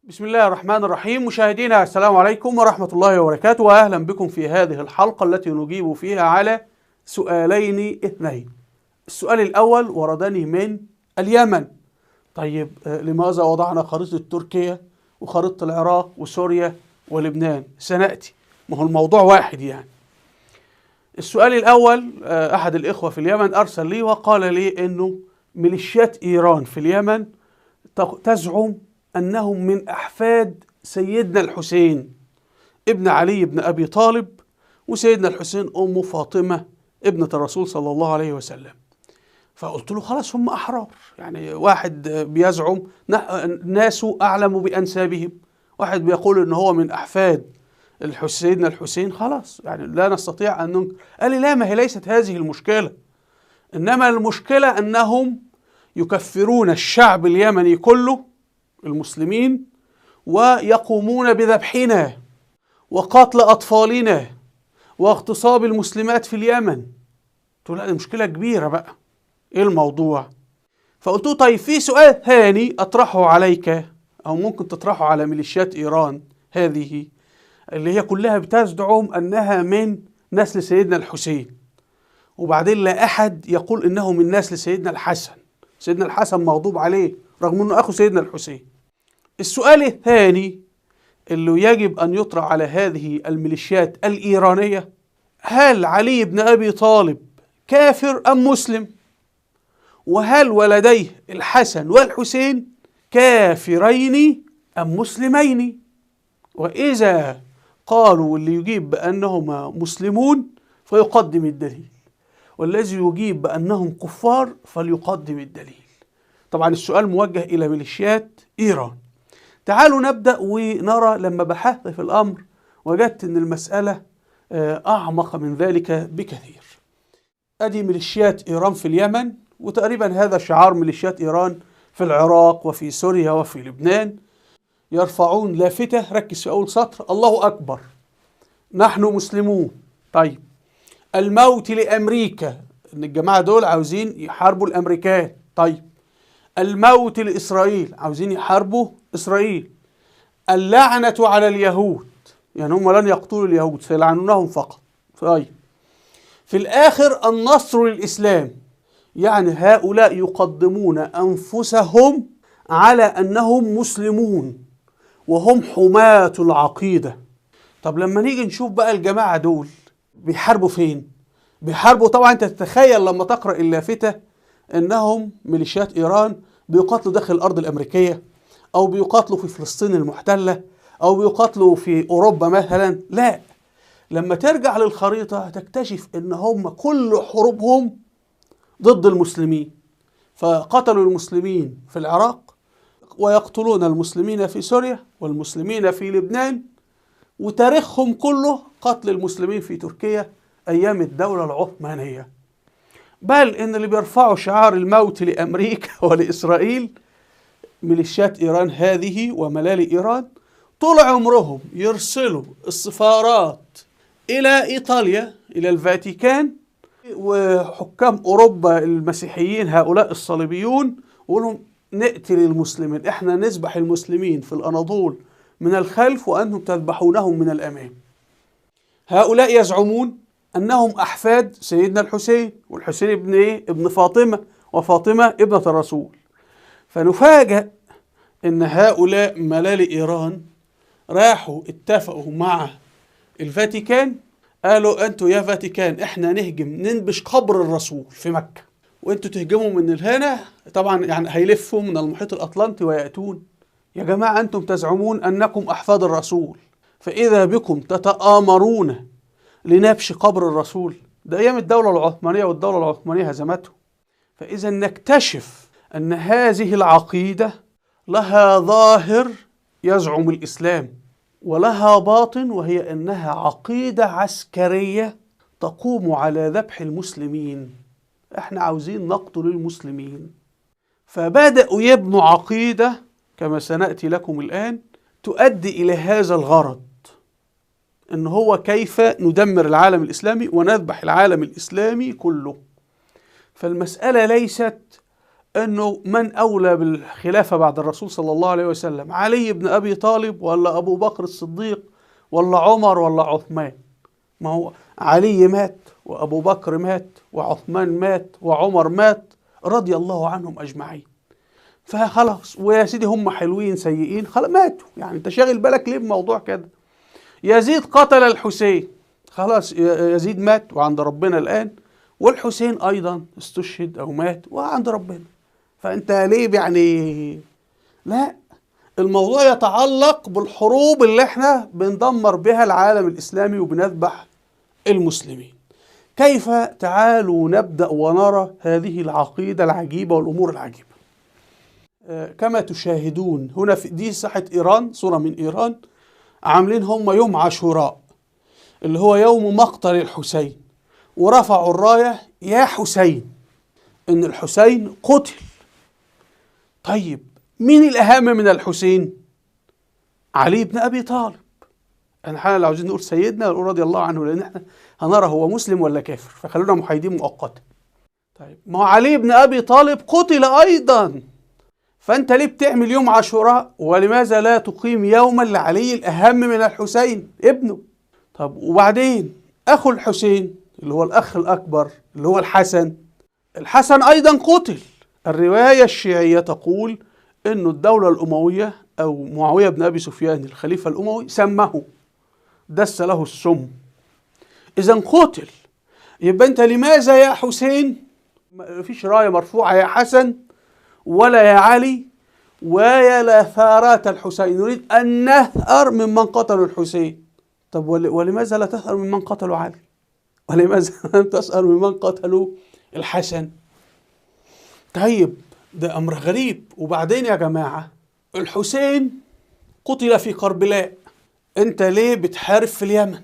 بسم الله الرحمن الرحيم. مشاهدينا السلام عليكم ورحمة الله وبركاته، وأهلا بكم في هذه الحلقة التي نجيب فيها على سؤالين اثنين. السؤال الأول وردني من اليمن. طيب لماذا وضعنا خريطة تركيا وخريطة العراق وسوريا ولبنان؟ سنأتي، ما هو الموضوع واحد يعني. السؤال الأول، أحد الإخوة في اليمن أرسل لي وقال لي أنه ميليشيات إيران في اليمن تزعم أنهم من أحفاد سيدنا الحسين ابن علي بن أبي طالب، وسيدنا الحسين أمه فاطمة ابنة الرسول صلى الله عليه وسلم. فقلت له خلاص هم أحرار، يعني واحد بيزعم الناس أعلم بأنسابهم، واحد بيقول إن هو من أحفاد سيدنا الحسين، خلاص يعني لا نستطيع أن ننكر. قال لي لا، ما هي ليست هذه المشكلة، إنما المشكلة أنهم يكفرون الشعب اليمني كله المسلمين ويقومون بذبحنا وقتل أطفالنا واغتصاب المسلمات في اليمن. قلت له لا، دي مشكلة كبيرة بقى، إيه الموضوع؟ فقلت له طيب في سؤال ثاني أطرحه عليك، أو ممكن تطرحه على ميليشيات إيران هذه اللي هي كلها بتزعم أنها من نسل سيدنا الحسين، وبعدين لا أحد يقول إنه من نسل سيدنا الحسن، سيدنا الحسن مغضوب عليه رغم أنه أخو سيدنا الحسين. السؤال الثاني اللي يجب أن يطرح على هذه الميليشيات الإيرانية، هل علي بن أبي طالب كافر أم مسلم؟ وهل ولديه الحسن والحسين كافرين أم مسلمين؟ وإذا قالوا اللي يجيب بأنهما مسلمون فيقدم الدليل، والذي يجيب بأنهم كفار فليقدم الدليل. طبعا السؤال موجه إلى ميليشيات إيران. تعالوا نبدأ ونرى. لما بحثت في الأمر وجدت أن المسألة أعمق من ذلك بكثير. أدي ميليشيات إيران في اليمن، وتقريبا هذا شعار ميليشيات إيران في العراق وفي سوريا وفي لبنان. يرفعون لافتة، ركز في أول سطر، الله أكبر، نحن مسلمون. طيب الموت لأمريكا، إن الجماعة دول عاوزين يحاربوا الأمريكان. طيب الموت لإسرائيل، عاوزين يحاربوا إسرائيل. اللعنة على اليهود، يعني هم لن يقتلوا اليهود، سيلعنونهم فقط. طيب في الآخر النصر للإسلام، يعني هؤلاء يقدمون أنفسهم على أنهم مسلمون وهم حماة العقيدة. طب لما نيجي نشوف بقى الجماعة دول بيحاربوا فين؟ بيحاربوا طبعا انت تتخيل لما تقرأ اللافتة انهم ميليشيات ايران بيقاتلوا داخل الارض الامريكية، او بيقاتلوا في فلسطين المحتلة، او بيقاتلوا في اوروبا مثلا. لا، لما ترجع للخريطة هتكتشف ان هم كل حروبهم ضد المسلمين. فقتلوا المسلمين في العراق، ويقتلون المسلمين في سوريا والمسلمين في لبنان، وتاريخهم كله قتل المسلمين في تركيا أيام الدولة العثمانية. بل إن اللي بيرفعوا شعار الموت لأمريكا ولإسرائيل ميليشيات إيران هذه وملالي إيران، طول عمرهم يرسلوا السفارات إلى إيطاليا، إلى الفاتيكان، وحكام أوروبا المسيحيين هؤلاء الصليبيون، ويقولهم نقتل المسلمين، إحنا نذبح المسلمين في الأناضول من الخلف وأنتم تذبحونهم من الأمام. هؤلاء يزعمون أنهم أحفاد سيدنا الحسين، والحسين ابن إيه؟ ابن فاطمة، وفاطمة ابنة الرسول. فنفاجأ أن هؤلاء ملالي إيران راحوا اتفقوا مع الفاتيكان، قالوا أنتوا يا فاتيكان إحنا نهجم ننبش قبر الرسول في مكة، وأنتوا تهجموا من هنا. طبعا يعني هيلفوا من المحيط الأطلنطي ويأتون. يا جماعة أنتم تزعمون أنكم أحفاد الرسول، فإذا بكم تتآمرون لنبش قبر الرسول. ده أيام الدولة العثمانية، والدولة العثمانية هزمته. فإذا نكتشف أن هذه العقيدة لها ظاهر يزعم الإسلام، ولها باطن، وهي أنها عقيدة عسكرية تقوم على ذبح المسلمين. احنا عاوزين نقتل المسلمين. فبدأوا يبنوا عقيدة كما سنأتي لكم الآن تؤدي إلى هذا الغرض، إن هو كيف ندمر العالم الإسلامي ونذبح العالم الإسلامي كله. فالمسألة ليست انه من اولى بالخلافة بعد الرسول صلى الله عليه وسلم، علي بن ابي طالب ولا ابو بكر الصديق ولا عمر ولا عثمان؟ ما هو علي مات وابو بكر مات وعثمان مات وعمر مات رضي الله عنهم اجمعين، فخلاص ويا سيدي هم حلوين سيئين خلاص ماتوا، يعني انت شاغل بالك ليه بموضوع كده؟ يزيد قتل الحسين، خلاص يزيد مات وعند ربنا الآن، والحسين أيضا استشهد أو مات وعند ربنا، فأنت ليه يعني؟ لا، الموضوع يتعلق بالحروب اللي احنا بندمر بها العالم الإسلامي وبنذبح المسلمين. كيف؟ تعالوا نبدأ ونرى هذه العقيدة العجيبة والأمور العجيبة. كما تشاهدون هنا في دي ساحة إيران، صورة من إيران، عاملين هم يوم عاشوراء اللي هو يوم مقتل الحسين، ورفعوا الراية يا حسين، إن الحسين قتل. طيب مين الأهم من الحسين؟ علي بن أبي طالب. احنا لو عاوزين نقول سيدنا نقول رضي الله عنه، لأن احنا هنرى هو مسلم ولا كافر، فخلونا محايدين مؤقتا. طيب ما هو علي بن أبي طالب قتل أيضا، فأنت ليه بتعمل يوم عاشوراء؟ ولماذا لا تقيم يوما لعلي الأهم من الحسين ابنه؟ طب وبعدين أخو الحسين اللي هو الأخ الأكبر اللي هو الحسن، الحسن أيضا قتل. الرواية الشيعية تقول إنه الدولة الأموية أو معاوية بن أبي سفيان الخليفة الأموي سمه، دس له السم، إذا قتل. يبقى أنت لماذا يا حسين مفيش راية مرفوعة يا حسن ولا يا علي ويا لثارات الحسين؟ نريد أن نثأر ممن قتلوا الحسين. طب ولماذا لا تثأر ممن قتلوا علي؟ ولماذا لم تثأر ممن قتلوا الحسن؟ طيب ده أمر غريب. وبعدين يا جماعة الحسين قتل في كربلاء، أنت ليه بتحارب في اليمن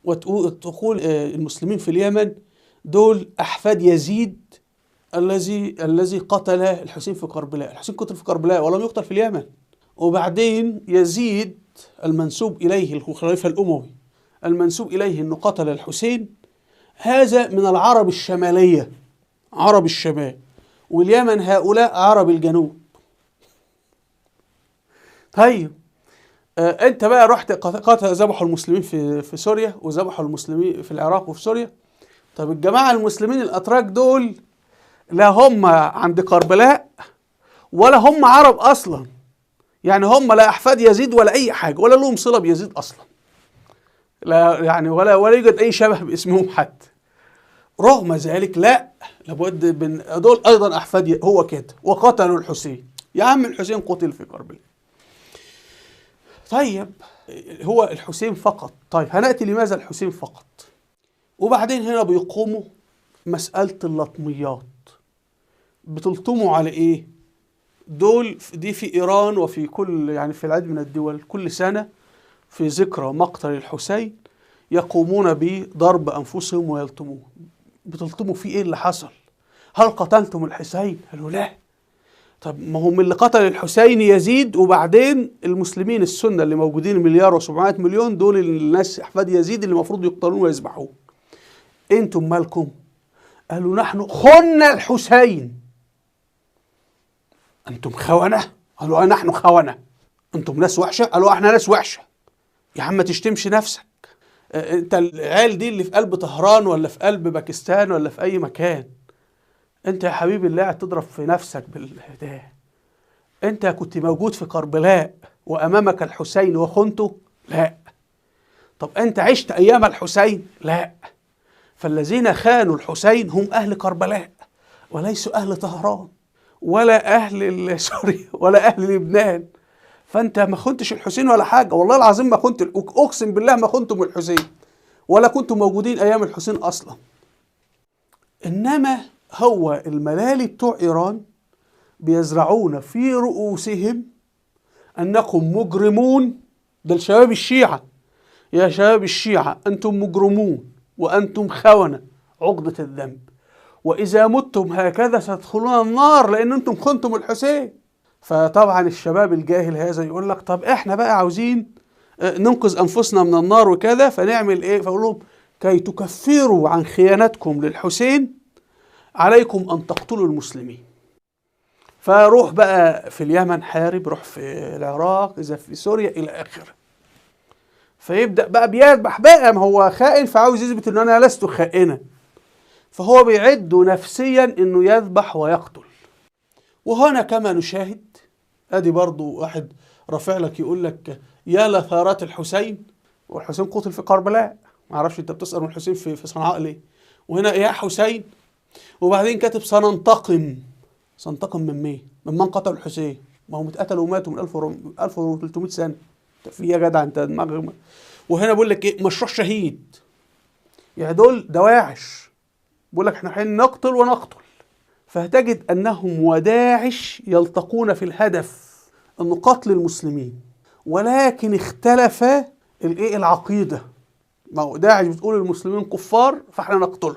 وتقول المسلمين في اليمن دول أحفاد يزيد الذي قتل الحسين في كربلاء؟ الحسين قتل في كربلاء ولم يقتل في اليمن. وبعدين يزيد المنسوب إليه الخليفة الأموي المنسوب إليه أنه قتل الحسين، هذا من العرب الشمالية، عرب الشمال، واليمن هؤلاء عرب الجنوب. طيب أنت بقى رحت قتل، ذبحوا المسلمين في سوريا وذبحوا المسلمين في العراق وفي سوريا. طب الجماعة المسلمين الأتراك دول لا هم عند كربلاء ولا هم عرب أصلا، يعني هم لا أحفاد يزيد ولا أي حاجة، ولا لهم صلة بيزيد أصلا، لا يعني ولا يوجد أي شبه باسمهم حتى. رغم ذلك لا، لابد من دول أيضا أحفاد هو كده، وقتلوا الحسين. يا عم الحسين قتل في كربلاء. طيب هو الحسين فقط. طيب هنأتي لماذا الحسين فقط. وبعدين هنا بيقوموا مسألة اللطميات، بتلطموا على ايه؟ دول دي في ايران وفي كل يعني في العديد من الدول كل سنة في ذكرى مقتل الحسين يقومون بضرب انفسهم ويلطموه. بتلطموا في ايه اللي حصل؟ هل قتلتم الحسين؟ قالوا لا. طب ما هم اللي قتل الحسين يزيد، وبعدين المسلمين السنة اللي موجودين 1,700,000,000 دول الناس احفاد يزيد اللي المفروض يقتلون ويذبحوه. انتم مالكم؟ قالوا نحن خنا الحسين. انتم خونة؟ قالوا نحن خونة. انتم ناس وحشة؟ قالوا احنا ناس وحشة. يا عم ما تشتمش نفسك، انت العيال دي اللي في قلب طهران ولا في قلب باكستان ولا في اي مكان، انت يا حبيبي اللي قاعد تضرب في نفسك بالهداية، انت كنت موجود في كربلاء وامامك الحسين وخنته؟ لا. طب انت عشت ايام الحسين؟ لا. فالذين خانوا الحسين هم اهل كربلاء وليسوا اهل طهران ولا اهل سوريا ولا اهل لبنان. فانت ما خنتش الحسين ولا حاجه، والله العظيم ما خنت، اقسم بالله ما خنتم الحسين ولا كنتم موجودين ايام الحسين اصلا. انما هو الملالي بتوع ايران بيزرعون في رؤوسهم انكم مجرمون. ده الشباب الشيعه، يا شباب الشيعه انتم مجرمون وانتم خونه، عقده الذنب، واذا متم هكذا ستدخلون النار لان انتم خنتم الحسين. فطبعا الشباب الجاهل هذا يقول لك طب احنا بقى عاوزين ننقذ انفسنا من النار وكذا، فنعمل ايه؟ فاقول لهم كي تكفروا عن خيانتكم للحسين عليكم ان تقتلوا المسلمين. فروح بقى في اليمن حارب، روح في العراق، إذا في سوريا إلى آخره. فيبدأ بقى بيذبح بقى، ما هو خائن فعاوز يثبت إن أنا لست خائنا، فهو بيعد نفسيا إنه يذبح ويقتل. وهنا كما نشاهد أدي برضو واحد رافع لك يقول لك يا لثارات الحسين، والحسين قتل في كربلاء، ما اعرفش انت بتسأل الحسين في صنعاء ليه. وهنا يا حسين، وبعدين كاتب سننتقم. سننتقم من مين؟ من من قتل الحسين؟ ما هم اتقتلوا وماتوا من 1300 سنة. انت في يا جدع انت دماغك. وهنا بيقول لك ايه؟ مشروع شهيد. يعني دول دواعش، بيقول لك احنا حين نقتل ونقتل. فهتجد انهم وداعش يلتقون في الهدف انه قتل المسلمين، ولكن اختلف الايه؟ العقيدة. ما هو داعش بتقول المسلمين كفار فاحنا نقتلهم.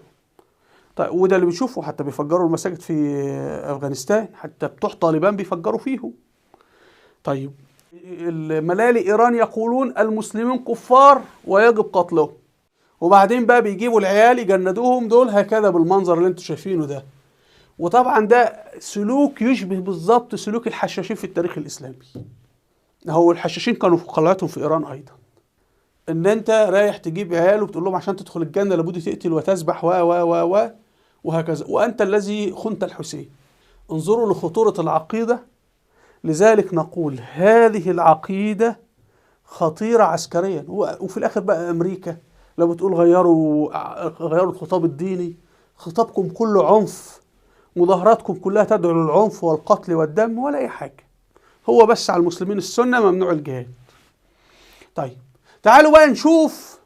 طيب وده اللي بنشوفه، حتى بيفجروا المساجد في افغانستان، حتى بتوع طالبان بيفجروا فيهم. طيب الملالي ايران يقولون المسلمين كفار ويجب قتلهم، وبعدين بقى بيجيبوا العيال يجندوهم دول هكذا بالمنظر اللي انتم شايفينه ده. وطبعا ده سلوك يشبه بالظبط سلوك الحشاشين في التاريخ الاسلامي. هو الحشاشين كانوا في قلعتهم في ايران ايضا، ان انت رايح تجيب عيال وبتقول لهم عشان تدخل الجنة لابد تقتل وتذبح و و و و وهكذا، وانت الذي خنت الحسين. انظروا لخطوره العقيدة. لذلك نقول هذه العقيدة خطيرة عسكريا. وفي الاخر بقى امريكا لو بتقول غيروا الخطاب الديني، خطابكم كله عنف، مظاهراتكم كلها تدعو للعنف والقتل والدم ولا اي حاجة، هو بس على المسلمين السنة ممنوع الجهاد. طيب تعالوا بقى نشوف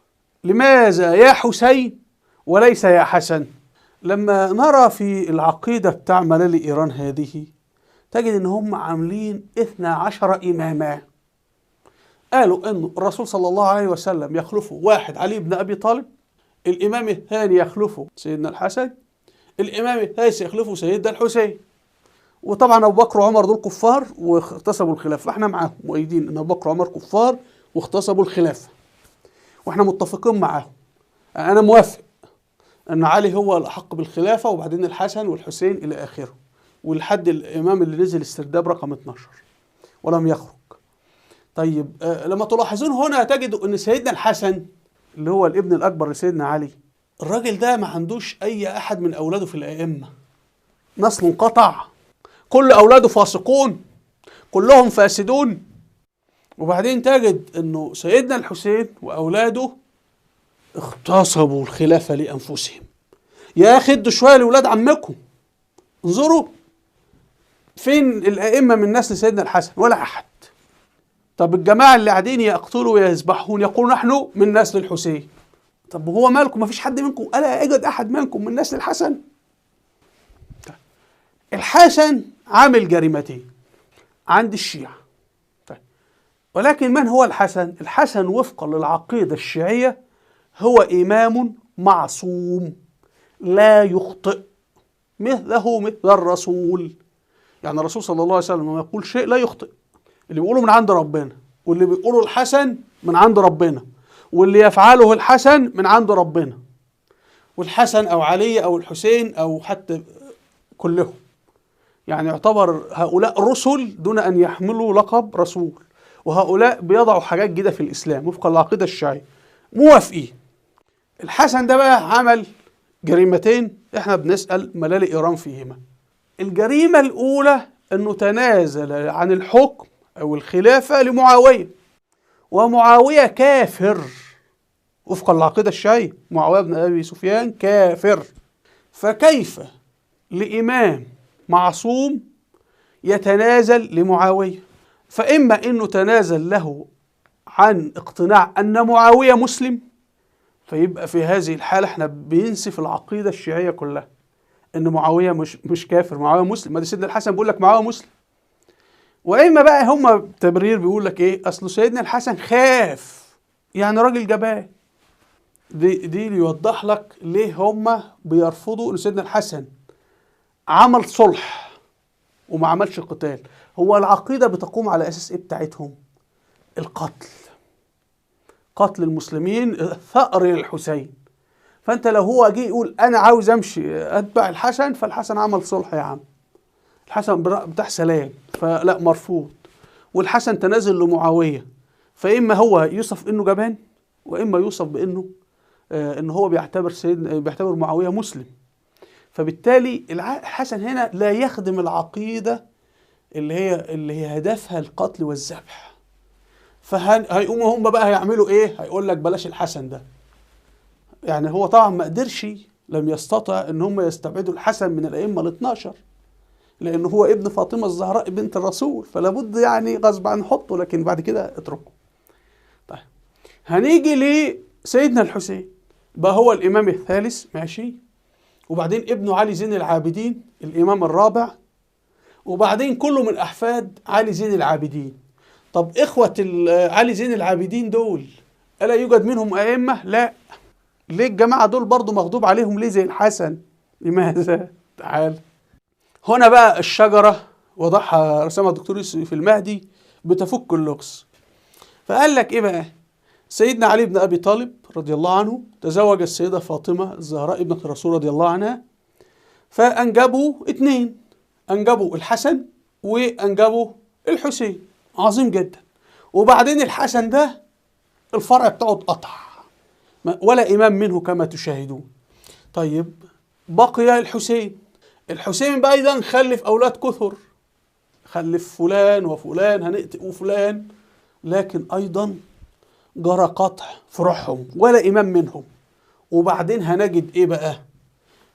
لماذا يا حسين وليس يا حسن. لما نرى في العقيدة بتاع ملالي إيران هذه تجد إن هم عاملين 12 إماما. قالوا إن الرسول صلى الله عليه وسلم يخلفه واحد علي بن أبي طالب، الإمام الثاني يخلفه سيدنا الحسن، الإمام الثالث يخلفه سيدنا الحسين. وطبعا أبو بكر وعمر دول كفار واغتصبوا الخلافة، احنا معاهم مؤيدين إن أبو بكر وعمر كفار واغتصبوا الخلافة، واحنا متفقين معاهم. أنا موافق أن علي هو الأحق بالخلافة، وبعدين الحسن والحسين إلى آخره، ولحد الإمام اللي نزل السرداب رقم 12 ولم يخرج. طيب لما تلاحظون هنا تجدوا أن سيدنا الحسن اللي هو الابن الأكبر لسيدنا علي، الراجل ده ما عندوش أي أحد من أولاده في الأئمة، نسله انقطع، كل أولاده فاسقون، كلهم فاسدون. وبعدين تجد أنه سيدنا الحسين وأولاده اغتصبوا الخلافة لأنفسهم. يا أخي ادوا شوية لأولاد عمكم، انظروا فين الأئمة من نسل سيدنا الحسن؟ ولا أحد. طب الجماعة اللي قاعدين يقتلوا ويذبحون يقولوا نحن من نسل الحسين، طب هو مالكم؟ ما فيش حد منكم، ألا أجد أحد منكم من نسل الحسن؟ طيب. الحسن عامل جريمتين عند الشيعة. طيب. ولكن من هو الحسن؟ الحسن وفقا للعقيدة الشيعية هو إمام معصوم لا يخطئ، مثله مثل الرسول. يعني الرسول صلى الله عليه وسلم لما يقول شيء لا يخطئ، اللي بيقوله من عند ربنا، واللي بيقوله الحسن من عند ربنا، واللي يفعله الحسن من عند ربنا، والحسن أو علي أو الحسين أو حتى كلهم، يعني يعتبر هؤلاء رسل دون أن يحملوا لقب رسول، وهؤلاء بيضعوا حاجات جديدة في الإسلام وفقا للعقيدة الشيعية. موافقين. الحسن ده بقى عمل جريمتين احنا بنسأل ملالي إيران فيهما. الجريمة الأولى أنه تنازل عن الحكم أو الخلافة لمعاوية، ومعاوية كافر وفقا للعقيدة الشيعية، معاوية بن أبي سفيان كافر، فكيف لإمام معصوم يتنازل لمعاوية؟ فإما أنه تنازل له عن اقتناع أن معاوية مسلم، فيبقى في هذه الحالة احنا بننسف العقيدة الشيعية كلها، أن معاوية مش كافر، معاوية مسلم. ما ده سيدنا الحسن بيقول لك معاوية مسلم. وإما بقى هم تبرير بيقول لك إيه؟ أصل سيدنا الحسن خاف، يعني راجل جبان. دي ليوضح لك ليه هم بيرفضوا أن سيدنا الحسن عمل صلح وما عملش قتال. هو العقيدة بتقوم على أساس إيه بتاعتهم؟ القتل، قتل المسلمين، ثأر للحسين. فأنت لو هو جه يقول أنا عاوز أمشي أتبع الحسن، فالحسن عمل صلح يا عم، الحسن بتاع سلام، فلا مرفوض. والحسن تنازل لمعاوية، فإما هو يوصف إنه جبان، وإما يوصف بإنه إن هو بيعتبر سيدنا، بيعتبر معاوية مسلم. فبالتالي الحسن هنا لا يخدم العقيدة اللي هي هدفها القتل والذبح. فهيقوموا هم بقى هيعملوا ايه؟ هيقول لك بلاش الحسن ده. يعني هو طبعا ما قدرش، لم يستطع ان هم يستبعدوا الحسن من الائمة ال12، لانه هو ابن فاطمة الزهراء بنت الرسول، فلا بد يعني غصب عن حطه، لكن بعد كده اتركه. طيب هنيجي لسيدنا الحسين، بقى هو الامام الثالث، ماشي، وبعدين ابنه علي زين العابدين الامام الرابع، وبعدين كله من احفاد علي زين العابدين. طب اخوة علي زين العابدين دول الا يوجد منهم ائمة؟ لا. ليه الجماعة دول برضو مغضوب عليهم ليه زي الحسن؟ لماذا؟ تعال هنا بقى الشجرة وضعها رسمها الدكتور يوسف المهدي بتفك اللغز. فقال لك ايه بقى؟ سيدنا علي بن ابي طالب رضي الله عنه تزوج السيدة فاطمة الزهراء ابنة الرسول رضي الله عنها، فانجبوا 2، انجبوا الحسن وانجبوا الحسين. عظيم جدا. وبعدين الحسن ده الفرع بتاعه اتقطع، ولا إمام منه كما تشاهدون. طيب بقي الحسين. الحسين بقى أيضا خلف أولاد كثر، خلف فلان وفلان هنقتل وفلان، لكن أيضا جرى قطع فروعهم ولا إمام منهم. وبعدين هنجد إيه بقى؟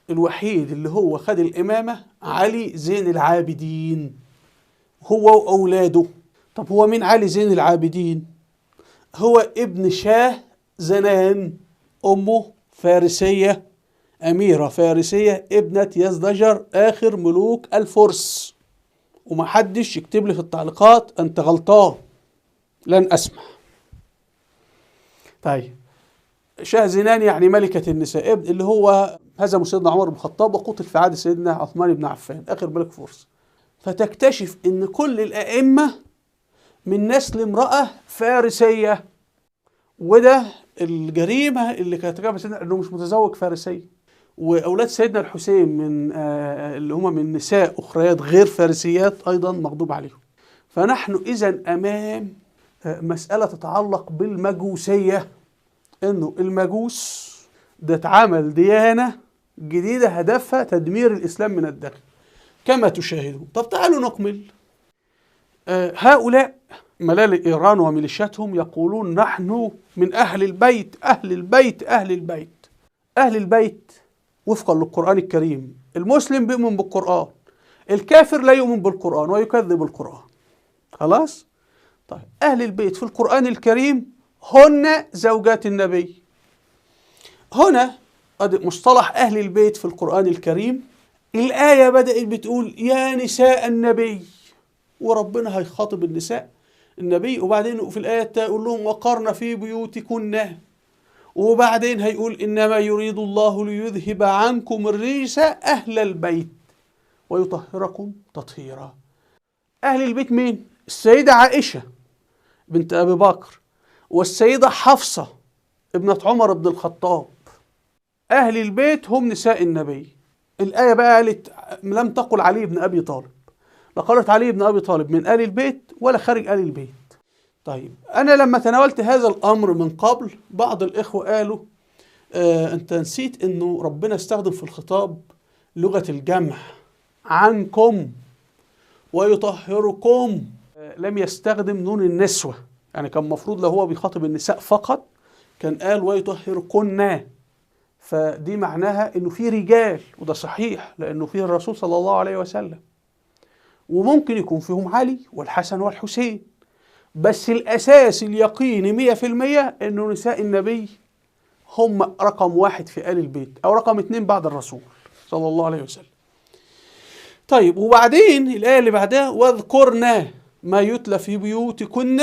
الوحيد اللي هو خد الإمامة علي زين العابدين، هو وأولاده. طب هو مين علي زين العابدين؟ هو ابن شاه زنان، أمه فارسية، أميرة فارسية، ابنة يزدجر آخر ملوك الفرس. ومحدش يكتب لي في التعليقات أنت غلطان، لن أسمع. طيب شاه زنان يعني ملكة النساء، ابن اللي هو هزم سيدنا عمر بن الخطاب وقتل في عهد سيدنا عثمان بن عفان آخر ملك فرس. فتكتشف إن كل الأئمة من نسل امرأة فارسية، وده الجريمة اللي كانت تجاه سيدنا انه مش متزوج فارسية. واولاد سيدنا الحسين من اللي هم من نساء اخريات غير فارسيات ايضا مغضوب عليهم. فنحن اذا امام مسألة تتعلق بالمجوسية، انه المجوس ده اتعمل ديانة جديدة هدفها تدمير الاسلام من الداخل كما تشاهدون. طب تعالوا نكمل. هؤلاء ملالي إيران وميليشياتهم يقولون نحن من أهل البيت، أهل البيت، أهل البيت. أهل البيت وفقا للقرآن الكريم، المسلم بيؤمن بالقرآن، الكافر لا يؤمن بالقرآن ويكذب القرآن. خلاص؟ طيب أهل البيت في القرآن الكريم هن زوجات النبي. هنا مصطلح أهل البيت في القرآن الكريم، الآية بدأت بتقول يا نساء النبي، وربنا هيخاطب النساء النبي، وبعدين في الآية يقول لهم وقرن في بيوتكن، وبعدين هيقول إنما يريد الله ليذهب عنكم الرجس أهل البيت ويطهركم تطهيرا. أهل البيت مين؟ السيدة عائشة بنت أبي بكر، والسيدة حفصة ابنة عمر بن الخطاب. أهل البيت هم نساء النبي. الآية بقى قالت لم تقل علي بن أبي طالب، لا قالت علي بن أبي طالب من آل البيت ولا خارج آل البيت. طيب أنا لما تناولت هذا الأمر من قبل بعض الإخوة قالوا أنت نسيت أنه ربنا استخدم في الخطاب لغة الجمع، عنكم ويطهركم، لم يستخدم نون النسوة. يعني كان مفروض لو هو بيخاطب النساء فقط كان قال ويطهركن، فدي معناها أنه في رجال، وده صحيح لأنه فيه الرسول صلى الله عليه وسلم، وممكن يكون فيهم علي والحسن والحسين، بس الأساس اليقيني 100% أنه نساء النبي هم رقم 1 في آل البيت أو رقم 2 بعد الرسول صلى الله عليه وسلم. طيب وبعدين الآية اللي بعدها واذكرنا ما يتلى في بيوتكن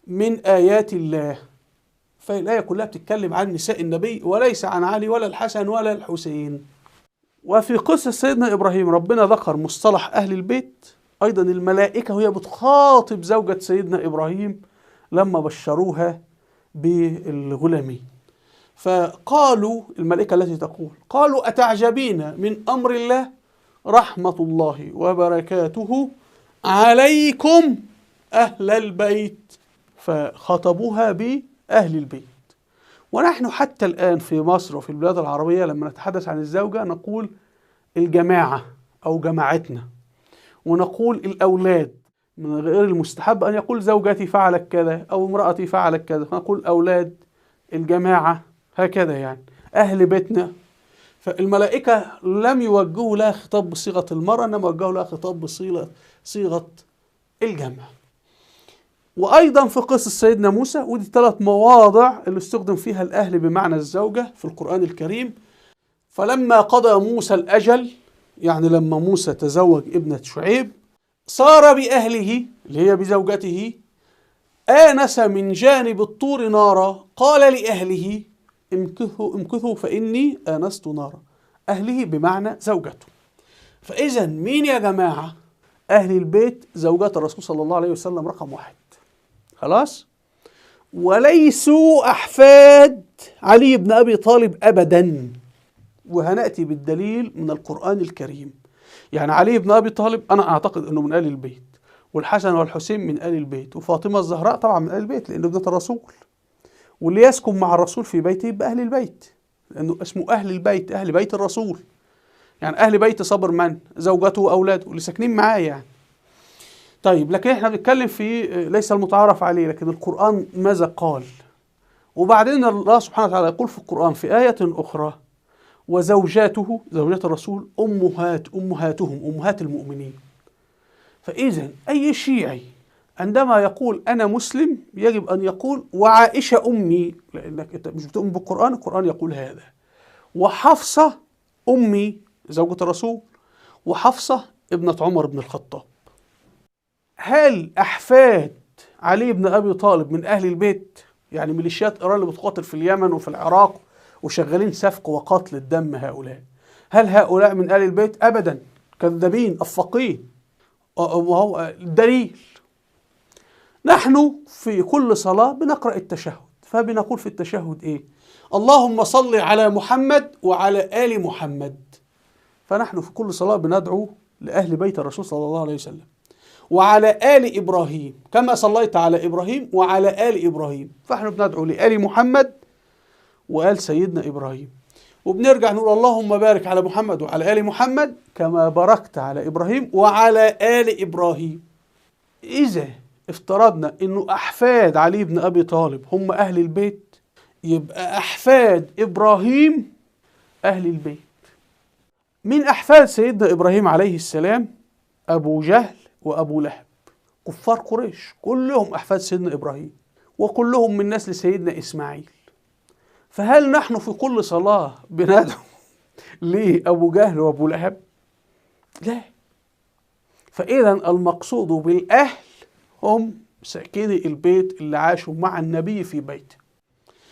من آيات الله. فالآية كلها بتتكلم عن نساء النبي وليس عن علي ولا الحسن ولا الحسين. وفي قصة سيدنا إبراهيم ربنا ذكر مصطلح أهل البيت، أيضا الملائكة وهي بتخاطب زوجة سيدنا إبراهيم لما بشروها بالغلامين، فقالوا الملائكة التي تقول قالوا أتعجبين من أمر الله رحمة الله وبركاته عليكم أهل البيت، فخاطبوها بأهل البيت. ونحن حتى الآن في مصر وفي البلاد العربية لما نتحدث عن الزوجة نقول الجماعة أو جماعتنا، ونقول الأولاد. من غير المستحب أن يقول زوجتي فعلت كذا أو امرأتي فعلت كذا، فنقول أولاد، الجماعة، هكذا يعني أهل بيتنا. فالملائكة لم يوجهوا لها خطاب بصيغة المرأة، إنما وجهوا لها خطاب بصيغة الجمع. وأيضا في قصة سيدنا موسى، ودي 3 مواضع اللي استخدم فيها الأهل بمعنى الزوجة في القرآن الكريم. فلما قضى موسى الأجل، يعني لما موسى تزوج ابنة شعيب، صار بأهله اللي هي بزوجته، آنس من جانب الطور نارا، قال لأهله امكثوا فإني آنست نارا. أهله بمعنى زوجته. فإذا مين يا جماعة أهل البيت؟ زوجات الرسول صلى الله عليه وسلم رقم 1. خلاص؟ وليسوا أحفاد علي بن أبي طالب أبدا، وهنأتي بالدليل من القرآن الكريم. يعني علي بن أبي طالب أنا أعتقد أنه من آل البيت، والحسن والحسين من آل البيت، وفاطمة الزهراء طبعا من آل البيت لأنه ابنة الرسول، واللي يسكن مع الرسول في بيته يبقى أهل البيت، لأنه اسمه أهل البيت، أهل بيت الرسول. يعني أهل بيت صبر من؟ زوجته وأولاده اللي ساكنين معاه يعني. طيب، لكن احنا بنتكلم في ليس المتعارف عليه، لكن القرآن ماذا قال؟ وبعدين الله سبحانه وتعالى يقول في القرآن في آية أخرى: وزوجاته، زوجات الرسول، أمهاتهم، أمهات المؤمنين. فإذا أي شيعي عندما يقول أنا مسلم يجب أن يقول وعائشة أمي، لأنك أنت مش بتؤمن بالقرآن، القرآن يقول هذا. وحفصة أمي زوجة الرسول، وحفصة ابنة عمر بن الخطاب. هل أحفاد علي بن أبي طالب من أهل البيت؟ يعني ميليشيات إيران اللي بتقاتل في اليمن وفي العراق وشغالين سفك وقتل الدم هؤلاء، هل هؤلاء من آل البيت؟ أبدا، كذابين أفاقين. وهو الدليل، نحن في كل صلاة بنقرأ التشهد، فبنقول في التشهد إيه؟ اللهم صل على محمد وعلى آل محمد. فنحن في كل صلاة بندعو لأهل بيت الرسول صلى الله عليه وسلم، وعلى آل إبراهيم كما صليت على إبراهيم وعلى آل إبراهيم. فإحنا بندعو لآل محمد وآل سيدنا إبراهيم، وبنرجع نقول اللهم بارك على محمد وعلى آل محمد كما باركت على إبراهيم وعلى آل إبراهيم. إذا افترضنا إنه أحفاد علي بن أبي طالب هم أهل البيت، يبقى أحفاد إبراهيم أهل البيت. من أحفاد سيدنا إبراهيم عليه السلام أبو جهل وأبو لهب، كفار قريش كلهم أحفاد سيدنا إبراهيم، وكلهم من نسل سيدنا إسماعيل. فهل نحن في كل صلاة بندعو لأبو جهل وأبو لهب؟ لا. فإذا المقصود بالأهل هم ساكني البيت اللي عاشوا مع النبي في بيته.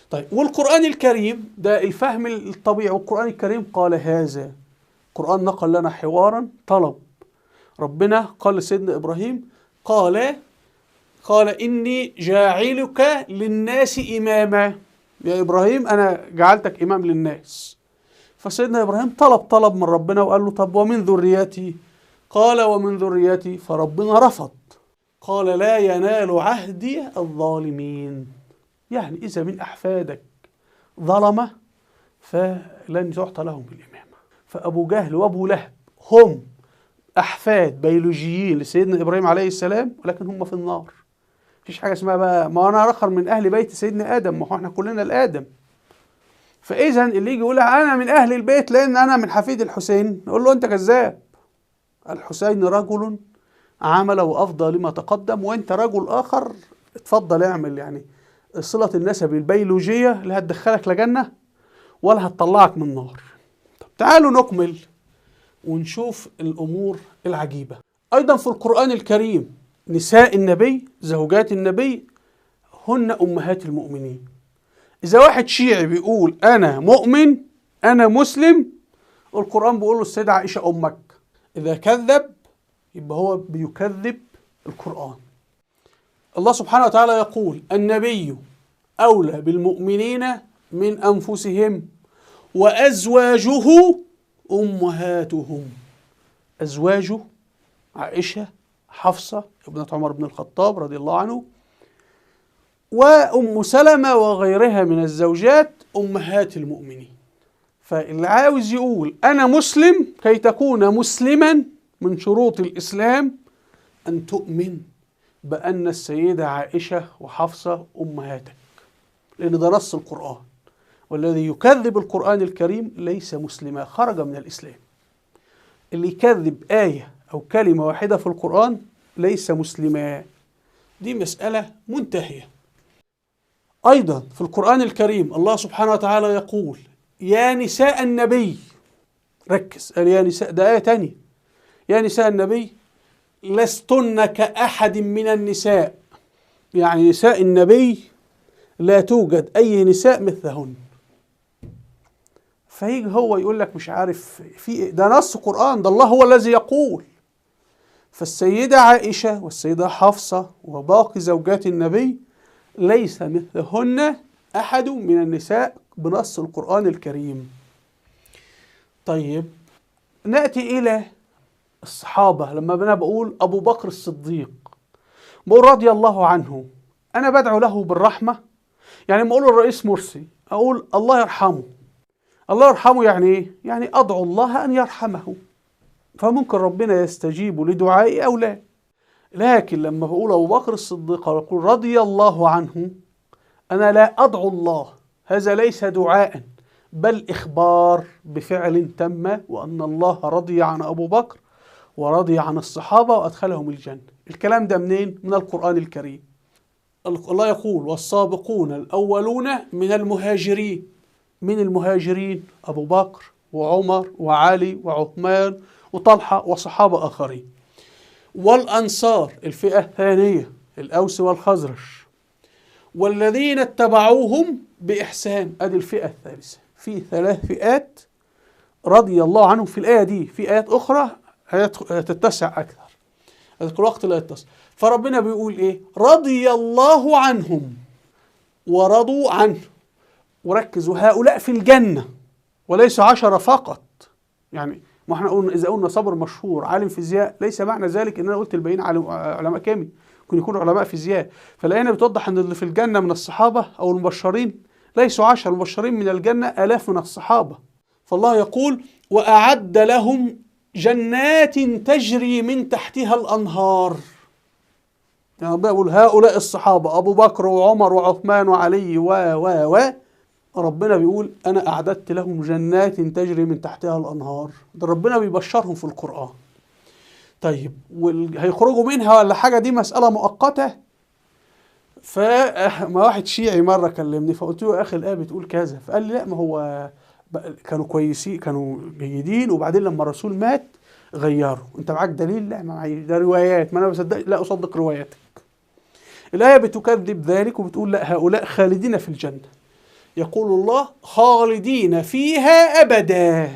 طيب، والقرآن الكريم ده الفهم الطبيعي، والقرآن الكريم قال هذا. القرآن نقل لنا حوارا طلب، ربنا قال لسيدنا إبراهيم قال إني جاعلك للناس إماما. يا إبراهيم أنا جعلتك إمام للناس. فسيدنا إبراهيم طلب من ربنا وقال له طب ومن ذريتي؟ قال ومن ذريتي. فربنا رفض، قال لا ينال عهدي الظالمين. يعني إذا من أحفادك ظلمة فلن تعطى لهم الإمامة. فأبو جهل وأبو لهب هم أحفاد بيولوجيين لسيدنا إبراهيم عليه السلام، ولكن هم في النار. مفيش حاجة اسمها بقى ما أنا آخر من أهل بيت سيدنا آدم، ما هو إحنا كلنا الآدم. فإذا اللي يجي يقول أنا من أهل البيت لأن أنا من حفيد الحسين، نقول له أنت كذاب. الحسين رجل عمل وأفضى لما تقدم، وأنت رجل آخر اتفضل اعمل. يعني صلة النسب البيولوجية لا هتدخلك لجنة ولا هتطلعك من نار. طب تعالوا نكمل ونشوف الأمور العجيبة. أيضا في القرآن الكريم نساء النبي، زوجات النبي، هن أمهات المؤمنين. إذا واحد شيعي بيقول أنا مؤمن أنا مسلم، القرآن بيقول له السيدة عائشة أمك. إذا كذب يبقى هو بيكذب القرآن. الله سبحانه وتعالى يقول النبي أولى بالمؤمنين من أنفسهم وأزواجه أمهاتهم. أزواجه عائشة، حفصة ابنة عمر بن الخطاب رضي الله عنه، وأم سلمة وغيرها من الزوجات أمهات المؤمنين. فاللي عاوز يقول أنا مسلم، كي تكون مسلما من شروط الإسلام أن تؤمن بأن السيدة عائشة وحفصة أمهاتك، لأن ده نص القرآن، والذي يكذب القرآن الكريم ليس مسلما، خرج من الإسلام. اللي يكذب آية أو كلمة واحدة في القرآن ليس مسلما، دي مسألة منتهية. أيضا في القرآن الكريم الله سبحانه وتعالى يقول يا نساء النبي، ركز، قال يا نساء، ده آية تانية، يا نساء النبي لستن كأحد من النساء، يعني نساء النبي لا توجد أي نساء مثلهن. فيجي هو يقول لك مش عارف في، ده نص قرآن، ده الله هو الذي يقول. فالسيدة عائشة والسيدة حفصة وباقي زوجات النبي ليس مثلهن أحد من النساء بنص القرآن الكريم. طيب نأتي إلى الصحابة. لما أنا بقول أبو بكر الصديق، بقول رضي الله عنه، أنا بدعو له بالرحمة. يعني لما أقول الرئيس مرسي أقول الله يرحمه. الله يرحمه يعني إيه؟ يعني أدعو الله أن يرحمه، فممكن ربنا يستجيب لدعائي أو لا. لكن لما بقول أبو بكر الصديق أقول رضي الله عنه، أنا لا أدعو الله، هذا ليس دعاء بل إخبار بفعل تم، وأن الله رضي عن أبو بكر ورضي عن الصحابة وأدخلهم الجنة. الكلام ده منين؟ من القرآن الكريم. الله يقول والسابقون الأولون من المهاجرين. من المهاجرين أبو بكر وعمر وعلي وعثمان وطلحة وصحابة آخرين. والأنصار الفئة الثانية الأوس والخزرج، والذين اتبعوهم بإحسان، أدي الفئة الثالثة. في ثلاث فئات رضي الله عنهم في الآية دي، في آيات أخرى تتسع أكثر، الوقت لا يتسع. فربنا بيقول إيه؟ رضي الله عنهم ورضوا عنه. وركزوا، هؤلاء في الجنة وليس 10 فقط. يعني ما احنا قلنا إذا قلنا صبر مشهور عالم فيزياء، ليس معنى ذلك إن أنا قلت الباقيين علماء كيمياء، ممكن يكونوا علماء فيزياء. فالآية بتوضح إن اللي في الجنة من الصحابة أو المبشرين ليسوا 10، المبشرين من الجنة آلاف من الصحابة. فالله يقول وأعد لهم جنات تجري من تحتها الأنهار. يعني ربنا يقول هؤلاء الصحابة أبو بكر وعمر وعثمان وعلي و و و ربنا بيقول أنا أعددت لهم جنات تجري من تحتها الأنهار. ده ربنا بيبشرهم في القرآن. طيب وهيخرجوا منها ولا حاجة؟ دي مسألة مؤقتة. فما واحد شيعي مرة كلمني فقلت له يا أخي الآية بتقول كذا، فقال لي لا، ما هو كانوا كويسين، كانوا جيدين، وبعدين لما الرسول مات غيروا. أنت معاك دليل؟ لا ما معي، ده روايات، ما أنا بصدق، لا أصدق رواياتك. الآية بتكذب ذلك وبتقول لا، هؤلاء خالدين في الجنة. يقول الله خالدين فيها أبدا.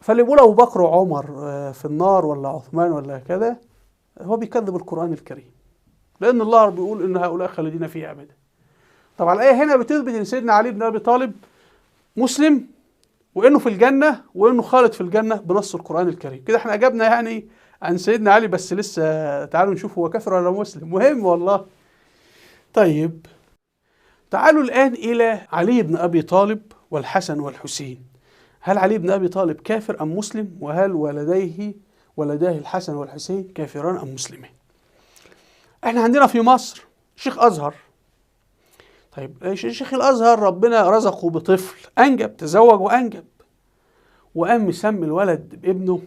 فاللي بيقول أبو بكر وعمر في النار ولا عثمان ولا كذا، هو بيكذب القرآن الكريم، لأن الله بيقول إن هؤلاء خالدين فيها أبدا. طبعا الآية هنا بتثبت إن سيدنا علي بن أبي طالب مسلم، وإنه في الجنة، وإنه خالد في الجنة بنص القرآن الكريم. كده إحنا أجبنا يعني عن سيدنا علي، بس لسه تعالوا نشوف هو كافر ولا مسلم، مهم والله. طيب تعالوا الآن إلى علي بن أبي طالب والحسن والحسين. هل علي بن أبي طالب كافر أم مسلم؟ وهل ولديه الحسن والحسين كافران أم مسلمين؟ احنا عندنا في مصر شيخ أزهر. طيب شيخ الأزهر ربنا رزقه بطفل أنجب، تزوج وأنجب، وقام مسمي الولد بابنه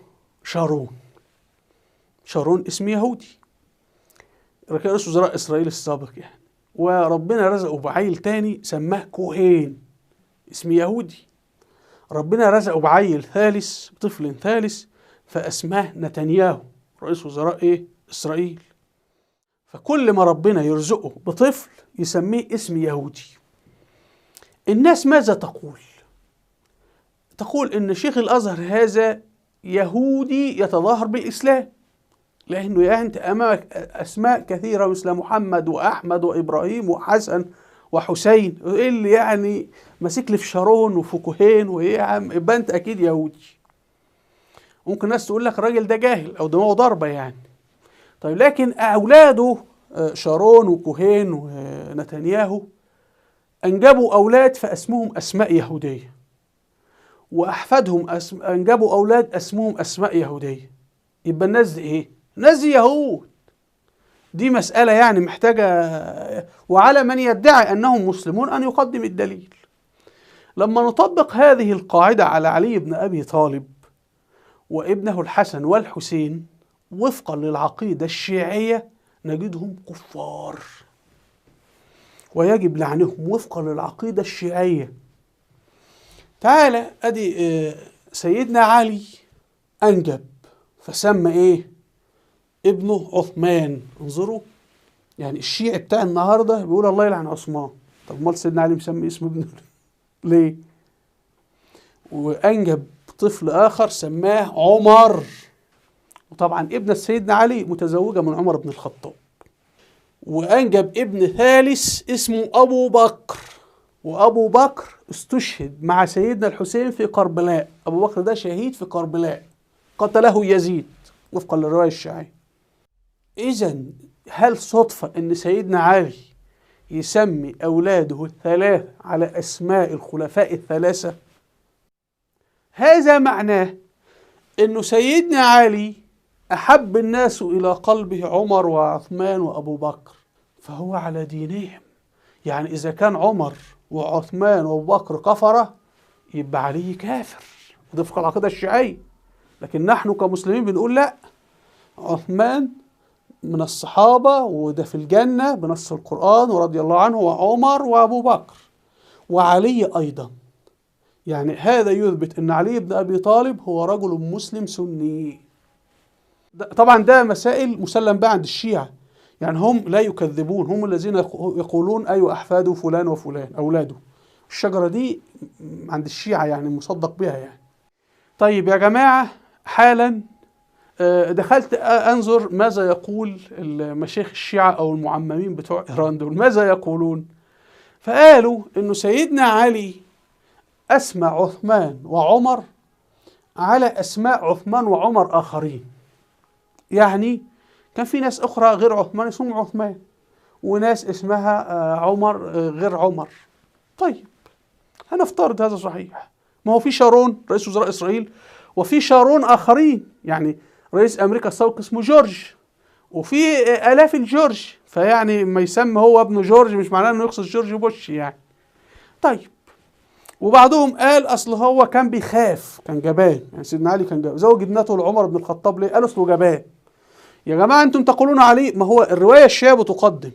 شارون. شارون اسم يهودي، رئيس وزراء إسرائيل السابق يعني. وربنا رزقه بعيل تاني سماه كوهين، اسم يهودي. ربنا رزقه بعيل ثالث، طفل ثالث، فأسماه نتنياهو، رئيس وزراء إيه؟ إسرائيل. فكل ما ربنا يرزقه بطفل يسميه اسم يهودي. الناس ماذا تقول؟ تقول إن شيخ الأزهر هذا يهودي يتظاهر بالإسلام، لأنه يعني أنت أمامك أسماء كثيرة مثل محمد وأحمد وإبراهيم وحسن وحسين، إيه اللي يعني ماسك لي في شارون وفي كوهين وإيه يا عم؟ يبقى أنت أكيد يهودي. ممكن ناس تقول لك الراجل ده جاهل أو دماغه ضربة يعني. طيب لكن أولاده شارون وكوهين ونتنياهو أنجبوا أولاد فأسمهم أسماء يهودية، وأحفادهم أنجبوا أولاد أسمهم أسماء يهودية. يبقى الناس دي إيه؟ الناس دي يهود. دي مسألة يعني محتاجة، وعلى من يدعي أنهم مسلمون أن يقدم الدليل. لما نطبق هذه القاعدة على علي بن أبي طالب وابنه الحسن والحسين وفقا للعقيدة الشيعية نجدهم كفار، ويجب لعنهم وفقا للعقيدة الشيعية. تعالى أدي سيدنا علي أنجب فسمى إيه؟ ابنه عثمان. انظروا يعني الشيعي بتاع النهارده بيقول الله يلعن عثمان. طب امال سيدنا علي مسمي اسم ابنه ليه؟ وأنجب طفل آخر سماه عمر، وطبعا ابنة سيدنا علي متزوجة من عمر بن الخطاب. وأنجب ابن ثالث اسمه أبو بكر، وأبو بكر استشهد مع سيدنا الحسين في كربلاء. أبو بكر ده شهيد في كربلاء، قتله يزيد وفقا للرواية الشيعية. إذن هل صدفة أن سيدنا علي يسمي أولاده الثلاث على أسماء الخلفاء الثلاثة؟ هذا معناه أنه سيدنا علي أحب الناس إلى قلبه عمر وعثمان وأبو بكر، فهو على دينهم. يعني إذا كان عمر وعثمان وأبو بكر كفرة يبقى علي كافر، وده وفق العقيدة الشيعية. لكن نحن كمسلمين بنقول لا، عثمان من الصحابة وده في الجنة بنص القرآن ورضي الله عنه، وعمر وأبو بكر وعلي أيضا. يعني هذا يثبت أن علي بن أبي طالب هو رجل مسلم سني. طبعا ده مسائل مسلم بها عند الشيعة، يعني هم لا يكذبون، هم الذين يقولون أيوة أحفاده فلان وفلان أولاده. الشجرة دي عند الشيعة يعني مصدق بها يعني. طيب يا جماعة، حالا دخلت أنظر ماذا يقول المشايخ الشيعة أو المعممين بتوع إيران دول، ماذا يقولون؟ فقالوا إنه سيدنا علي أسمى عثمان وعمر على أسماء عثمان وعمر آخرين. يعني كان في ناس أخرى غير عثمان اسمهم عثمان، وناس اسمها عمر غير عمر. طيب هنفترض هذا صحيح، ما هو في شارون رئيس وزراء إسرائيل، وفي شارون آخرين، يعني رئيس أمريكا السابق اسمه جورج، وفي آلاف الجورج، فيعني ما يسمى هو ابنه جورج مش معناه انه يقصد جورج بوش يعني. طيب وبعضهم قال اصل هو كان بيخاف، كان جبان، يعني سيدنا علي كان جبان، زوج ابنته لعمر بن الخطاب ليه؟ قال اصله جبان. يا جماعه انتم تقولون علي، ما هو الروايه الشيعيه بتقدم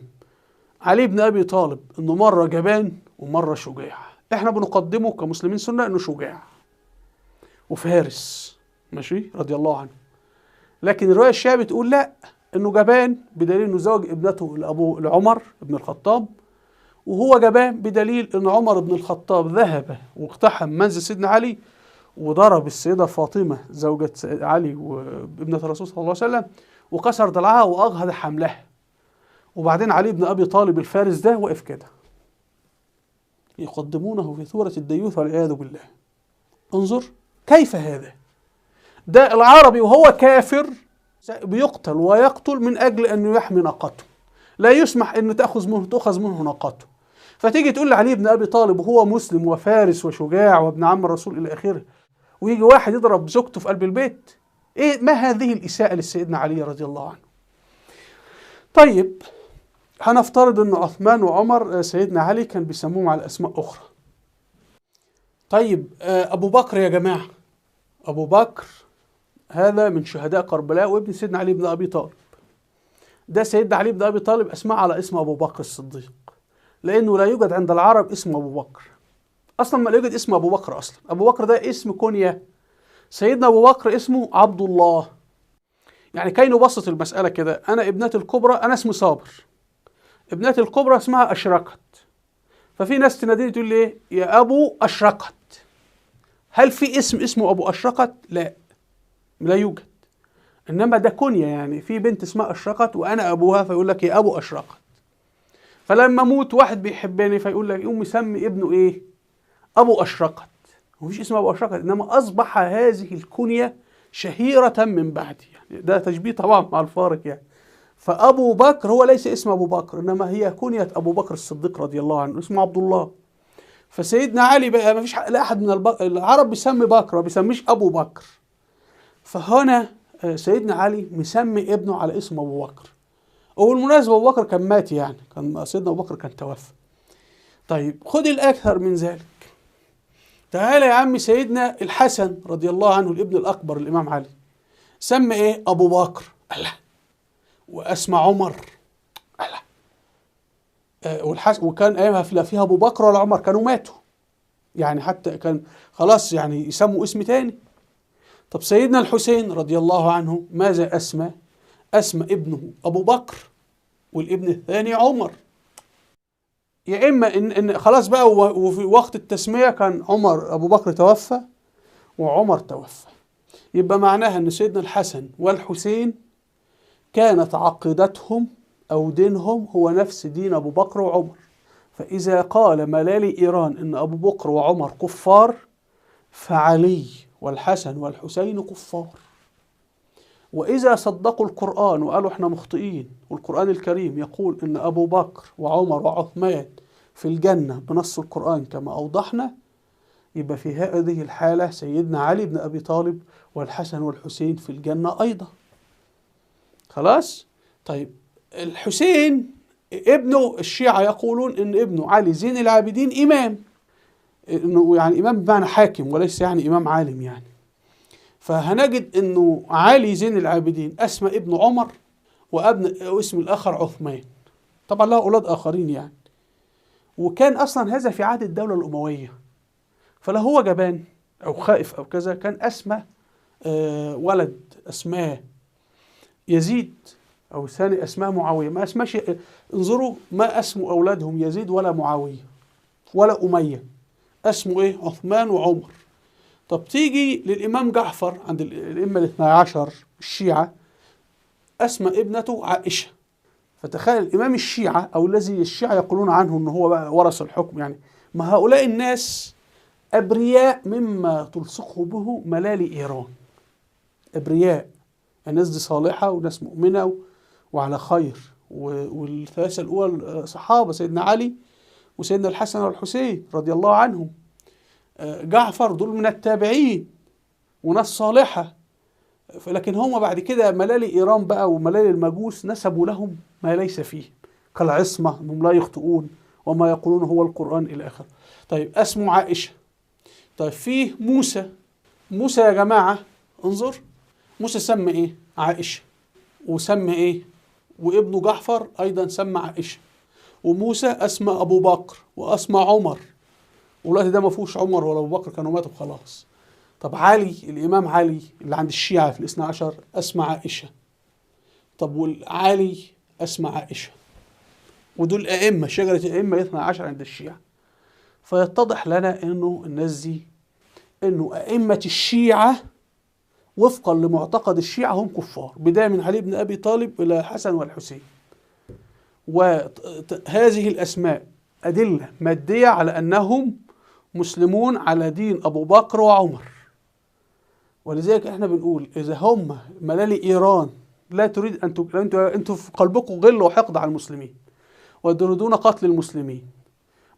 علي بن ابي طالب انه مره جبان ومره شجاع، احنا بنقدمه كمسلمين سنه انه شجاع وفارس، ماشي، رضي الله عنه. لكن الروايه الشيعيه بتقول لا، انه جبان بدليل انه زوج ابنته لابوه لعمر بن الخطاب، وهو جبان بدليل ان عمر بن الخطاب ذهب واقتحم منزل سيدنا علي وضرب السيده فاطمه زوجة علي وابنة الرسول صلى الله عليه وسلم وكسر ضلعها واجهض حملها. وبعدين علي بن ابي طالب الفارس ده وقف كده، يقدمونه في ثورة الديوث والعياذ بالله. انظر كيف هذا، ده العربي وهو كافر بيقتل ويقتل من اجل انه يحمي ناقته، لا يسمح ان تؤخذ منه ناقته. فتيجي تقول لعلي بن ابي طالب وهو مسلم وفارس وشجاع وابن عم الرسول الى اخره، ويجي واحد يضرب زوجته في قلب البيت، ايه ما هذه الاساءه لسيدنا علي رضي الله عنه؟ طيب هنفترض ان عثمان وعمر سيدنا علي كان بيسموهم على اسماء اخرى. طيب ابو بكر يا جماعه، ابو بكر هذا من شهداء كربلاء وابن سيدنا علي بن ابي طالب. ده سيدنا علي بن ابي طالب اسماء على اسم ابو بكر الصديق، لانه لا يوجد عند العرب اسم ابو بكر اصلا، ما لا يوجد اسم ابو بكر اصلا. ابو بكر ده اسم كنيه، سيدنا ابو بكر اسمه عبد الله. يعني كي نبسط المساله كده، انا ابنتي الكبرى، انا اسمي صابر، ابنتي الكبرى اسمها اشرقت، ففي ناس تناديني تقول لي ايه يا ابو اشرقت. هل في اسم اسمه ابو اشرقت؟ لا، لا يوجد. انما ده كنيه، يعني في بنت اسمها اشرقت وانا ابوها، فيقول لك يا ابو اشرقت. فلما اموت واحد بيحبني فيقول لك يقوم يسمي ابنه ايه؟ ابو اشرقت. مفيش اسم ابو اشرقت، انما اصبح هذه الكنيه شهيرة من بعدي. يعني ده تشبيه طبعا مع الفارق يعني. فأبو بكر هو ليس اسم أبو بكر، إنما هي كنية أبو بكر الصديق رضي الله عنه، اسمه عبد الله. فسيدنا علي بقى ما فيش لا أحد من العرب بيسمي بكر، ما بيسميش أبو بكر. فهنا سيدنا علي مسمي ابنه على اسم أبو بكر. وبالمناسبة أبو بكر كان مات، يعني كان سيدنا أبو بكر كان توفى. طيب خد الأكثر من ذلك، تعالى يا عمي سيدنا الحسن رضي الله عنه الابن الأكبر الإمام علي سمى إيه؟ أبو بكر، الله، وأسمى عمر، الله، والحسن، وكان أيامها لا فيها أبو بكر ولا عمر، كانوا ماتوا يعني، حتى كان خلاص يعني يسموا اسم تاني. طب سيدنا الحسين رضي الله عنه ماذا أسمى؟ أسمى ابنه أبو بكر والابن الثاني عمر. يا إما إن خلاص بقى، وفي وقت التسمية كان عمر أبو بكر توفى وعمر توفى، يبقى معناها إن سيدنا الحسن والحسين كانت عقيدتهم أو دينهم هو نفس دين أبو بكر وعمر. فإذا قال ملالي إيران إن أبو بكر وعمر كفار، فعلي والحسن والحسين كفار. وإذا صدقوا القرآن وقالوا إحنا مخطئين، والقرآن الكريم يقول إن أبو بكر وعمر وعثمان في الجنة بنص القرآن كما أوضحنا، يبقى في هذه الحالة سيدنا علي بن أبي طالب والحسن والحسين في الجنة أيضا. خلاص؟ طيب الحسين ابنه، الشيعة يقولون إن ابنه علي زين العابدين إمام، إنه يعني إمام بمعنى حاكم وليس يعني إمام عالم يعني. فهنجد إنه علي زين العابدين أسمى ابن عمر وابن اسم الآخر عثمان، طبعا له أولاد آخرين يعني. وكان أصلا هذا في عهد الدولة الأموية، فلا هو جبان أو خائف أو كذا، كان أسمى ولد أسماه يزيد أو الثاني أسماه معاوية، ما أسماش، انظروا ما أسموا أولادهم يزيد ولا معاوية ولا أمية، أسموا إيه؟ عثمان وعمر. طب تيجي للإمام جعفر عند الأئمة الاثني عشر الشيعة، أسمى ابنته عائشة. فتخيل الإمام الشيعة أو الذي الشيعة يقولون عنه إن هو بقى ورث الحكم يعني، ما هؤلاء الناس أبرياء مما تلصقه به ملالي إيران، أبرياء، الناس دي صالحة وناس مؤمنة وعلى خير. والثلاثة الأول صحابة، سيدنا علي وسيدنا الحسن والحسين رضي الله عنهم، جعفر دول من التابعين وناس صالحة. لكن هم بعد كده ملالي إيران بقى وملالي المجوس نسبوا لهم ما ليس فيه، كالعصمة، أنهم لا يخطئون وما يقولون هو القرآن إلى آخره. طيب أسموا عائشة. طيب فيه موسى، موسى يا جماعة انظر، موسى سمى إيه؟ عائشة، وسمى إيه؟ وابنه جعفر أيضا سمى عائشة. وموسى أسمى أبو بكر وأسمى عمر، والوقت ده ما فيهوش عمر ولا أبو بكر، كانوا ماتوا خلاص. طب علي، الإمام علي اللي عند الشيعة في الاثني عشر أسمى عائشة. طب والعلي أسمى عائشة، ودول أئمة، شجرة الأئمة 12 عند الشيعة. فيتضح لنا إنه الناس دي، إنه أئمة الشيعة وفقا لمعتقد الشيعة هم كفار، بداية من علي بن أبي طالب إلى الحسن والحسين. وهذه الأسماء أدلة مادية على أنهم مسلمون على دين أبو بكر وعمر. ولذلك احنا بنقول إذا هم ملالي إيران لا تريد أن أنتوا في قلبكم غل وحقد على المسلمين وتريدون قتل المسلمين.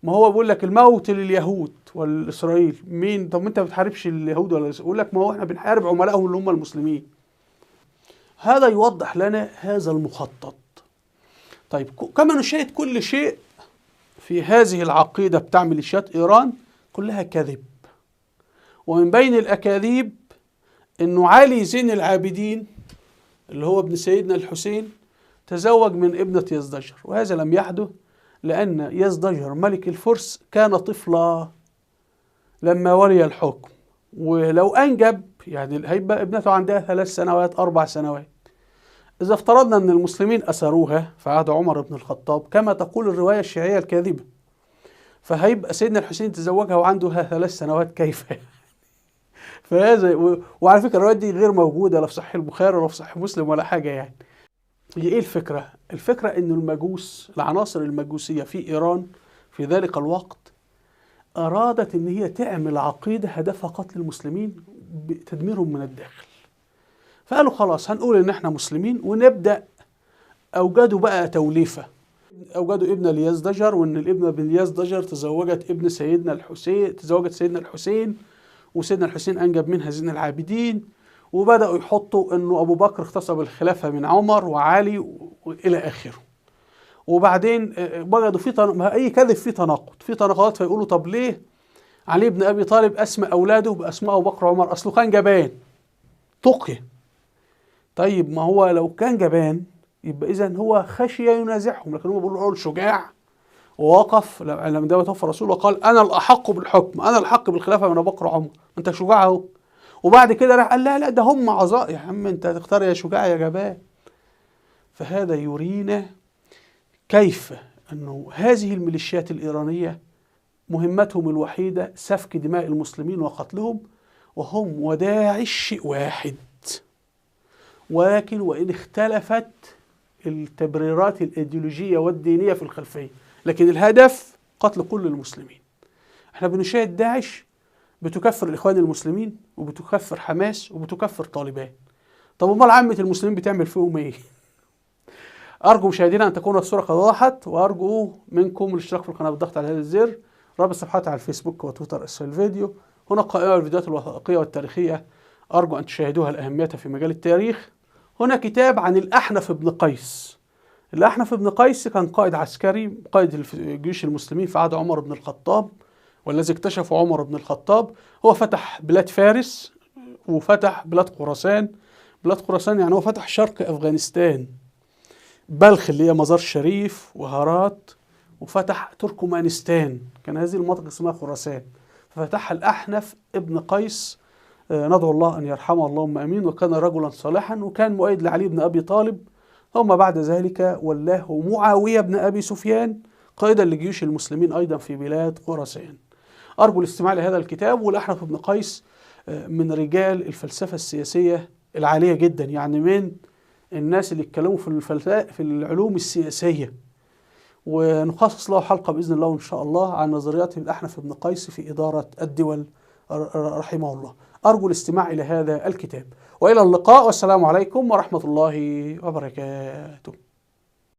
ما هو بيقول لك الموت لليهود والإسرائيل، مين؟ طب انت ما بتحاربش اليهود ولا الإسرائيل؟ يقول لك ما هو احنا بنحارب عملائهم اللي هم المسلمين. هذا يوضح لنا هذا المخطط. طيب كما نشاهد كل شيء في هذه العقيدة بتاع ميليشيات إيران كلها كذب. ومن بين الأكاذيب إنه علي زين العابدين اللي هو ابن سيدنا الحسين تزوج من ابنة يزدجر، وهذا لم يحدث لأن يزدجر ملك الفرس كان طفلا لما ولي الحكم، ولو أنجب يعني هيبقى ابنته عندها 3 سنوات 4 سنوات. إذا افترضنا أن المسلمين أسروها في عهد عمر بن الخطاب كما تقول الرواية الشيعية الكاذبة، فهيبقى سيدنا الحسين تزوجها وعنده 3 سنوات كيف؟ فهذا وعلى فكرة الرواية دي غير موجودة لا في صحيح البخاري ولا في صحيح مسلم ولا حاجة يعني. هي إيه الفكرة؟ الفكرة إنه المجوس، العناصر المجوسية في إيران في ذلك الوقت أرادت إن هي تعمل عقيدة هدفها قتل المسلمين بتدميرهم من الداخل. فقالوا خلاص هنقول إن احنا مسلمين ونبدأ. أوجدوا بقى توليفة، أوجدوا ابن اليزدجر، وإن الابن بن اليزدجر تزوجت ابن سيدنا الحسين، تزوجت سيدنا الحسين، وسيدنا الحسين أنجب منها زين العابدين. وبدأوا يحطوا إنه أبو بكر اغتصب الخلافة من عمر وعلي وإلى آخره. وبعدين وجدوا في أي كذب في تناقض، في تناقضات، فيقولوا طب ليه علي بن أبي طالب أسمى أولاده بأسماء أبو بكر وعمر؟ أصله كان جبان تقي. طيب ما هو لو كان جبان يبقى إذن هو خشي ينازعهم، لكن هم بيقولوا شجاع ووقف لما ده توفى الرسول وقال أنا الأحق بالحكم، أنا الأحق بالخلافة من أبو بكر وعمر، أنت شجاع أهو. وبعد كده راح قال لا لا ده هم عظاء. يا عم أنت هتختار يا شجاع يا جبان. فهذا يرينا كيف أنه هذه الميليشيات الإيرانية مهمتهم الوحيدة سفك دماء المسلمين وقتلهم، وهم وداعش شيء واحد، ولكن وإن اختلفت التبريرات الإيديولوجية والدينية في الخلفية، لكن الهدف قتل كل المسلمين. احنا بنشاهد داعش بتكفر الإخوان المسلمين وبتكفر حماس وبتكفر طالبان. طب امال عامة المسلمين بتعمل فيهم ايه؟ أرجو مشاهدينا أن تكون الصورة قد وضحت، وأرجو منكم الاشتراك في القناة بالضغط على هذا الزر، رابط صفحاتي على الفيسبوك وتويتر أسفل الفيديو. هنا قائمة الفيديوهات الوثائقية والتاريخية، أرجو أن تشاهدوها لأهميتها في مجال التاريخ. هنا كتاب عن الأحنف بن قيس. الأحنف بن قيس كان قائد عسكري، قائد جيوش المسلمين في عهد عمر بن الخطاب، والذي اكتشفه عمر بن الخطاب. هو فتح بلاد فارس وفتح بلاد خراسان. بلاد خراسان يعني هو فتح شرق أفغانستان، بلخ اللي هي مزار شريف وهرات، وفتح تركمانستان، كان هذه المنطقة اسمها خراسان، ففتحها الأحنف ابن قيس، ندعو الله أن يرحمه اللهم أمين. وكان رجلا صالحا وكان مؤيد لعلي بن أبي طالب. ثم بعد ذلك ولاه معاوية بن أبي سفيان قائدا لجيوش المسلمين أيضا في بلاد خراسان. أرجو الاستماع لهذا الكتاب. والأحنف بن قيس من رجال الفلسفة السياسية العالية جدا، يعني من الناس اللي اتكلموا في العلوم السياسية، ونخصص له حلقة بإذن الله وإن شاء الله عن نظريات الأحنف بن قيس في إدارة الدول رحمه الله. أرجو الاستماع إلى هذا الكتاب، وإلى اللقاء، والسلام عليكم ورحمة الله وبركاته.